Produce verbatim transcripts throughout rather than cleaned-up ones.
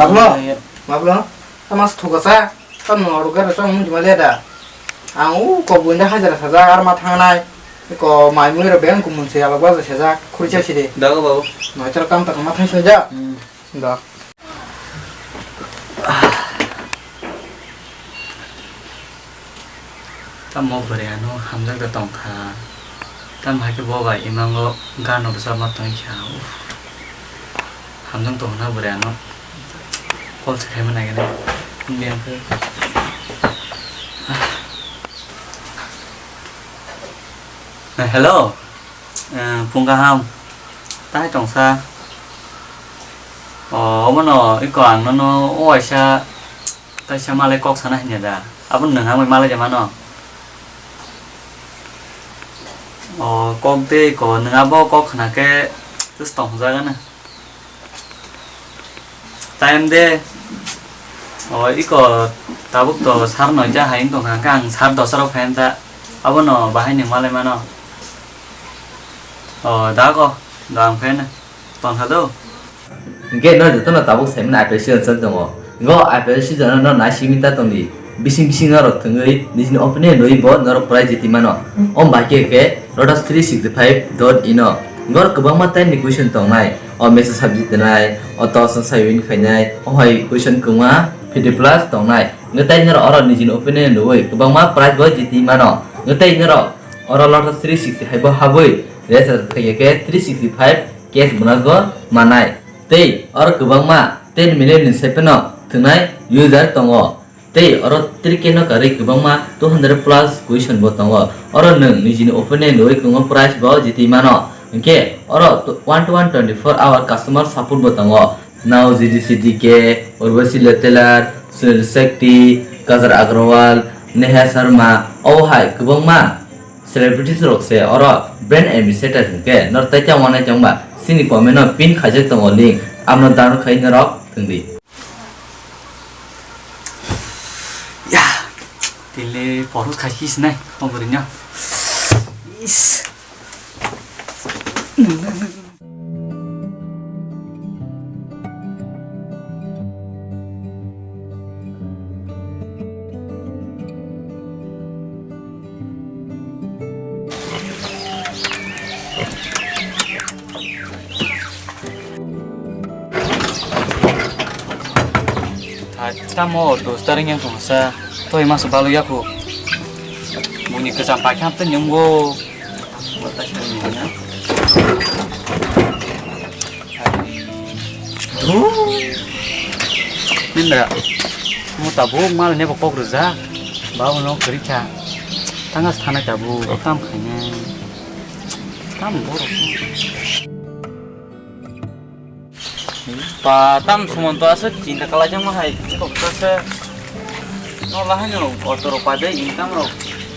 Hello. Mablo, tamo se thugo sa, tamo oro gari chong mun juma le da. Ang u ko buinda hajara sajak ar ma thangnai. Ko mai mui ro beng kumun se alok ba sajak khuri cha sidi. Dago babu. Noi tro kam ta ma thang soi ja. Da. Tamo bwrwi ano hamjak da tongkha. Tamo hai khe bo bai imango gano bwsakma tongkha. Uff. Hamjak tongna bwrwi ano. Call se khaima nai gani. Biyang khe. Eh, hello. Eh, phung kaham. Tai tongsa. O, omono iko ang nono o waisa kaisa malai kok sana hinya da. Abo nwng hamwi malai de mano. O, kok de iko nwng abo kok khna khe tus tong jaga na. Time de. O, iko tabuk to sar noita hai wng tongkha, hwnkhe ang sar dosa rok phai ta. Abono bahai nwng malai mano. O, dago, do ang phai na. Tongkha do. Hwnkhe no jotono tabuk saimani I P L season choli tongo. Go I P L season no naisingwi ta tongdi. Bising bising norok thwngwi nijini opinion rwwi bo norok prize jiti mano. O bai khe khe Lotus three sixty five dot in o. Gor kwbangma type ni question tongnai. O message subject nai, o toss no sai win khainai, o hai question kwma fifty plus tongnai. Ngai tai norok oro nijini opinion rwwi kwbangma prize bo jiti mano. Ngai tai norok oro Lotus three sixty five bo habwi register khaiya khe three sixty five cash bonus bo manai. Tei oro kwbangma ten million ni sai phano thwngnai user tongo. Tei oro three K no karwi kwbangma two hundred plus question bo tongo. Oro nwng nijini opinion rwwi kwbangma prize bo jiti mano. Hinkhe oro one to one twenty-four hour customer support bo tongo. Nao G D C D K, Urvashi Letelar, Sunil Shakti, Kajal Agrawal, Neha Sharma, obo hai kwbangma celebrities rok se oro brand ambassador hinkhe norok tai tei wanai tongba chini comment no pin khaijak tongo link, abono download khai norok thwngdi. Ya, tile porus khai kis nai, pongkori no. Is. Tamo dos taring yang tongsa, toi masa balu yaku. Buni kesam pakai apa nyunggo. Nindra, mo tabuk mal ne bokok rwjak, babo no kwrwi kha. Tanga sana tabuk, tam khainai. Tam borok. Ba, tam sumonto aswk chinta kalaijak ma hai, kok ta se. No lahai no auto rok pai bai income rok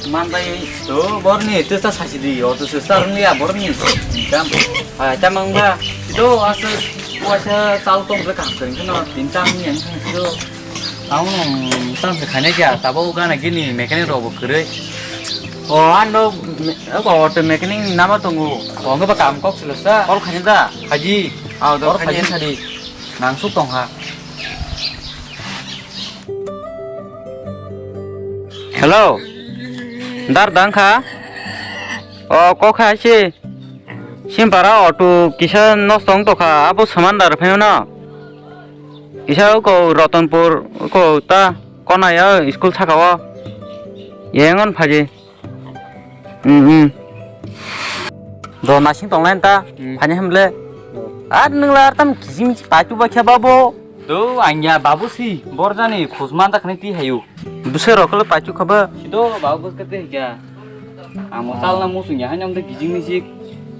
man bai. To borni testa sasi di auto se star ni ya borni income. Hai ta mang ba. Do aswk waisa chal tong re kam kring no tin tam ni ang do. Ang tam se khane kya tabo gana gini mechanic rok bo kwrwi. O ano auto mechanic ni nama tongo. Tongo ba kam kok sila sa. Kol khane da. Haji. Au do khane sadi. Nangsuk tongkha. Hello. Dar dangkha. O kokha si. Simpara auto kisa nosto wng tokha. Abo saman dar phai no. Kisa ko Ratanpur ko ta kona ya school saka o. Yengon phaji. Hmm, hmm. Do nasing tonglain ta, hmm. Phani hamle. Hmm. Ar nungla ar tam kisi misi paitu ba khe babo. Do anya babu si, borjani khusman ta khani ti hayu. Bwsai rok le paitu khaba. Sido babu bwskate hikya. Amo salna musung ya hanyam de gijing ni sik.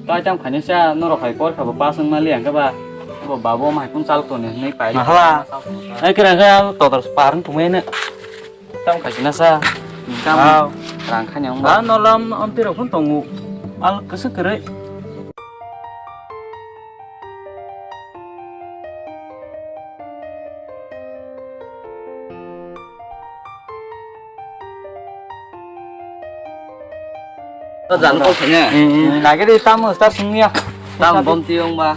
Ta tam khani sa norok hai kor khaba pasang mali ang ba. Bo babu mai kun sal to ne nei pai. Mahala. Ai kira ga to tar parang tumene. Tam khaisina sa. Tam rang khanya wngba. Ah, nolam amtwi rok phun tongo. Al kwswk kwrwi. Jan kok sanya. Lagi di tamu star sungya. Tam bom tiong ba.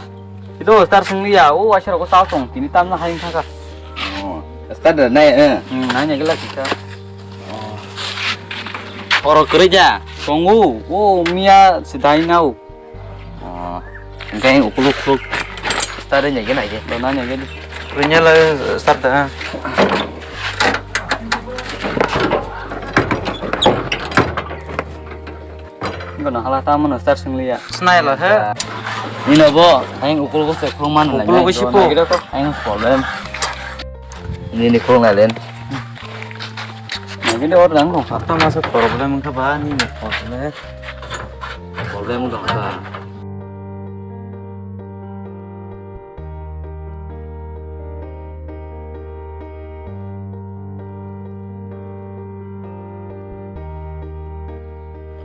Itu star sungya. Oh, asar ko sal tong. Tini tam na haing thaka. Start da nai, eh. Hmm, nai nai gila kita. Oh. Oro kerja, tunggu. Oh, mia sedai nau. Oh. Engkai ukuluk ukuluk. Start nai gila ya. Do nai nai gila. Rinya la start da. Gono hala tamo no start singliya. Snai la he. Ino bo, ayang ukul go se khong man la. Ukul go si po. Ayang problem. Ini ni khong la len. Nagi de or dang ko. Apa masa problem ka ba ni ni problem. Problem dong ka.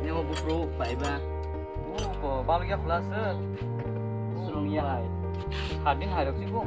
Nemo buphuru phaiba. Oh, ko balgya khulasa. Surung ya hai. Hadin hai rok siko.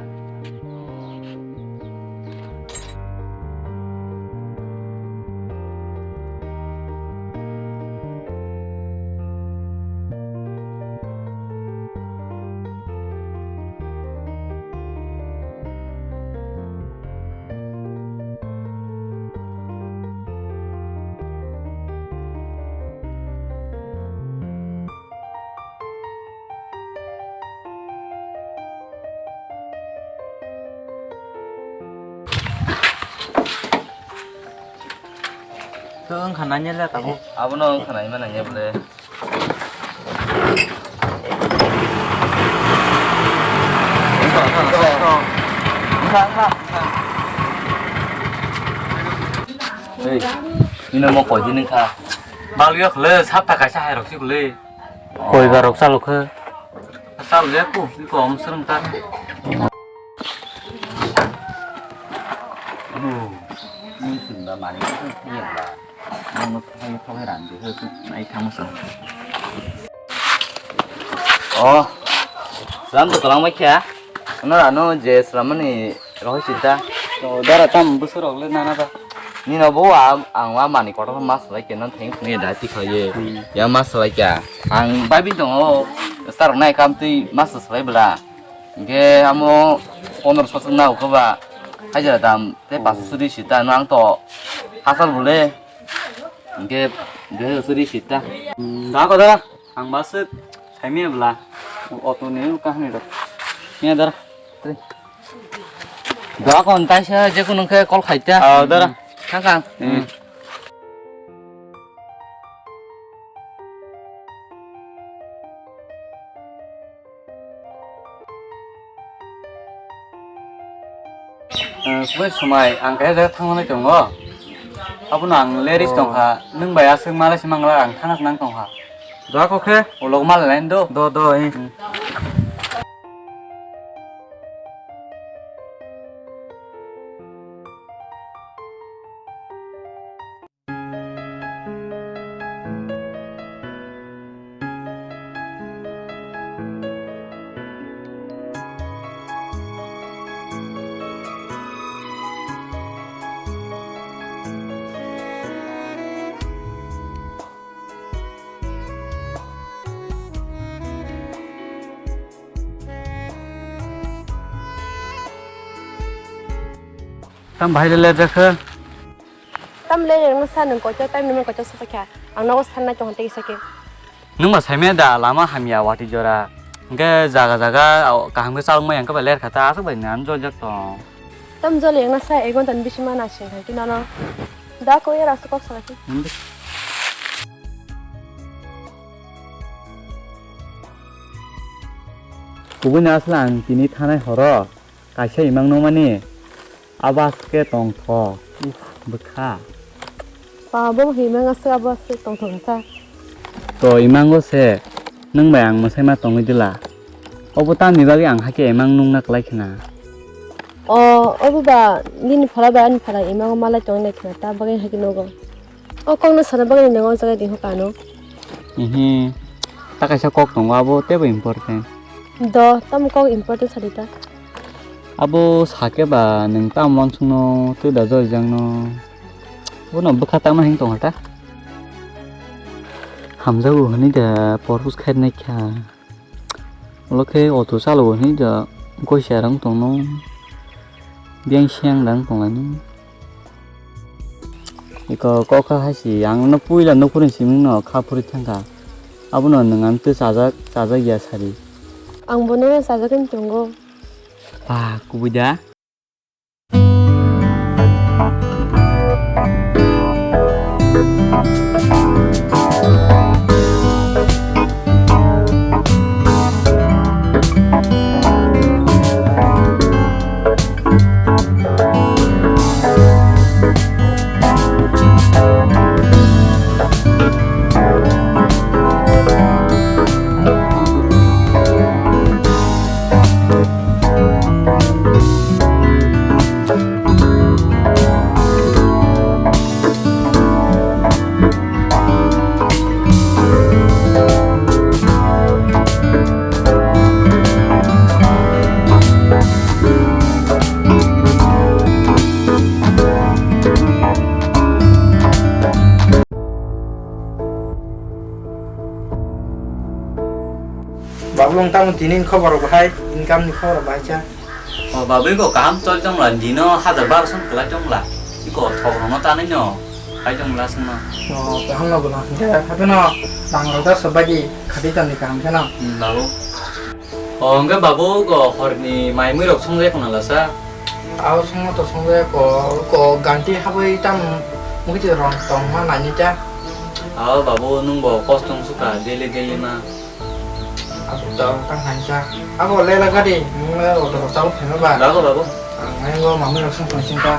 To wngkha nanya le tabuk. Abono wngkha nai ma nanya bole. Ei, ino mo koi hini kha. Balgyo khle sapta kaisa hai rok si khle. Koi ba rok chalo khe. Chalo ya ku, iko om srwng ta. Nung sunda mani ko ni la. Nung no thai thai ran de ko nai thang sa. Oh. Ram to tolong mai kya? No ano je sramani rohoi sita. To dara tam busur rok le nana ba. Ni no bo ang wa mani kotor mas lai ke non theng ni da ti khaye. Ya mas lai kya. Ang bai bin tong o. Sar nai kam ti mas lai bla. Hingke amo pondro so chwng nao khe ba hajira dam tei paso suri sita no ang to hachal bole hingke dui hajar suri sita. Hmm, da ko da ang ba se saimi bla auto ni kahani rok. Ni da. Da ko tai se je kunu khe call khai ta. Ah, da. Thang kang. Hmm. Eh, subai somai ang kaisa jaga thangmani tongo. Abono ang leris tongkha. Nwng bai aswk malai se mangla ang thangna nang tongkha. Doa kok khe? Ulo malai lain do. Do, do, eh. Hmm. Tam bahai le le jakha. Tamle yang nasa nung kocho time nung kocho sasa kya. Ang nogo sanna tong tei sake. Nung ma saimya da lama hamya wati jora. Hingke jaga jaga kaham ke chalok mai yang ke ler khata asok bai nan jol jak tong. Tam jol yang nasa egon tan bisi mana sing hai tu nono. Da ko ya rasu kok sala ki. Kubui na asla ang tini thanai horo. Kaisa imang nung mani, abo aswk khe tongthok, uff, bwkha. Ba, bo himang aswk, abo aswk tongthok kha sa. To imango se, nwng bai ang mwsai ma tongwi dila. Obo tamni bagwi ang hakhe imang nungna kwlai khna. O, obo ba, nini phala bai ani phala imango malai tongwi nai khna, ta bagwi hakhe nugo. O kokno sana bagwi nang o jaga di hokano. Ihi, ta kaisa kok tongo abo teibo important. Do, tamo kok important sadi ta. Abo sake ba nwng tamo wansukno tei da joi jangno. Bono bwkha tangma hing tongkha ta. Hamjago hwnwi da purpose khairnai kha. Ulo khe auto chalo hwnwi da goisa rang tongno. Biyang siyang dang tonglai nung. Iko kokha hai si, ang no puila nukhurni siming no kha phuri thangkha. Abono nwng ang twi chajak, chajak ya sari. Ang bono chajagwi tongo. Ba, kubui da? Babu, wng tamo tini ni khobor rok bahai, income ni khobor rok bahai cha? O babu, iko kaham choli tongla, dino hajar barosong kwlai tongla. Iko thok rokno tanwi no hai tongla songno. O kaham no bono, hwnkhe hapheno rang rok da sobaidi khati tongdi kaham kheno. Hmm, babu. O hwnkhe babu, iko horni mai mui rok songjak khna lasa? Ao songma to songjak ko, ko ganti habwi tam mukti rong tongma naini cha. Ao babu, nwng bo kosto wng sukha daily daily ma. Asuk ta tang hansa. Abo lela gadi, nung le auto rok chao phema ba. Bago, bago. Ang nai go mamui rok song phone sing ta.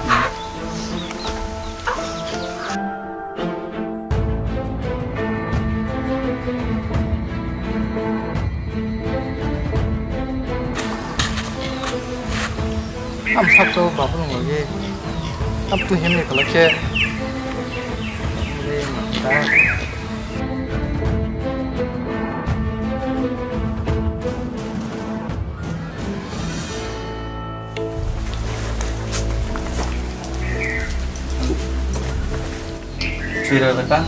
Am sap so babu nung lagi. Am tu hem ni kolak se. Twi rw kha.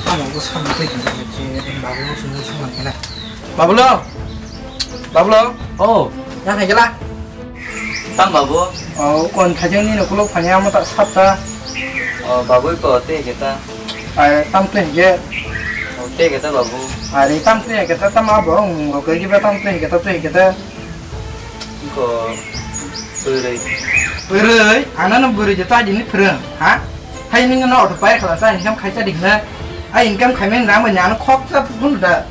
Amo bo samung twi hinwi je babu no sumui sumang khe na. Babulo! Babulo! Oh! Yang hai gela? Tam babu? Oh, kon thajeng ni nukulo phanya amo ta sapta. Oh, babu ko te geta. Ai, tam te ge. Oh, te geta babu. Ai, tam te geta tam a borong ro ke giba tam te geta te geta. Ko bwrwi. Bwrwi, ano no bwrwi je ta dini phwrwng, ha? Hai nini no auto pai khala sa income khaisa di hna. Ai income khaimani rang bai ano khoksa phun da.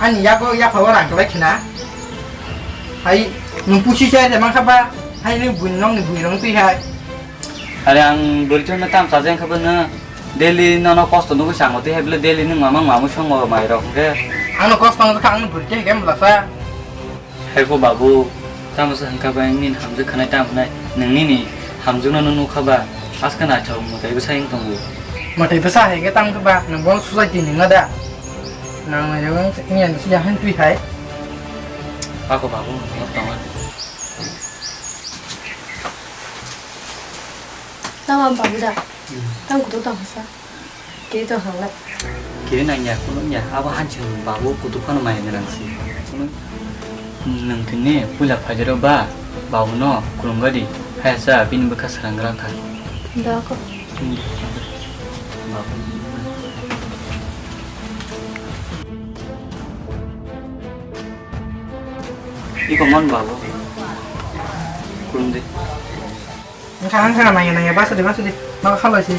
Ani yago yapha o rang khlai khna. Hai nung pusi chai de mankha ba. Hai ni bui nong ni bui rong twi hai. Are ang bwrwi chona tam sa jeng kha ba na. Daily nono kosto nugwi chango twi hai bwle daily nung mamang mamwi songo mai rok hwnkhe. Ano kosto nugwi kha ang bwrwi twi hai khe mlasa. Hai kho babu, tamo se hwnkha bai nini hamjwk khanai tamo hwnai, nwng nini hamjwkno nung nukha ba, askha naithok mwtai bwsa wng tongo. Mwtai bwsa hai khe tamo khe ba, nwng bono society ni wngna da? Nang nai rw wng se wngya ni siya hwn twi hai. Ako babu, nwng tongo. Tamo ang babu da? Hmm. Tamo kutuk tong hasa? Kiri tong hang lai. Kiri nang ya, kuno ya, abo hanching babu kutuk phano mai nang si. Kuno nang tini puila phaijaro ba, babu no kulum gadi, hai sa bini bwkha sarang gra kha. Da ko. Hmm. Babu. Iko mon babu. Kulum de. Wngkha, wngkha, nangya, nangya, basa di, basa di. Nogo khalai si.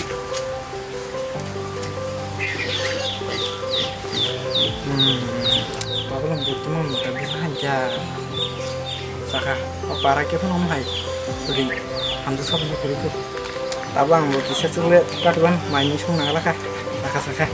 Hmm. Babolong butuma mata bisa haja. Saka, o para ke phano hai. Turi, hamdu sab ni kuri tu. Tabang bo kisa chule, katuan, mai ni sung nang laka. Saka, saka.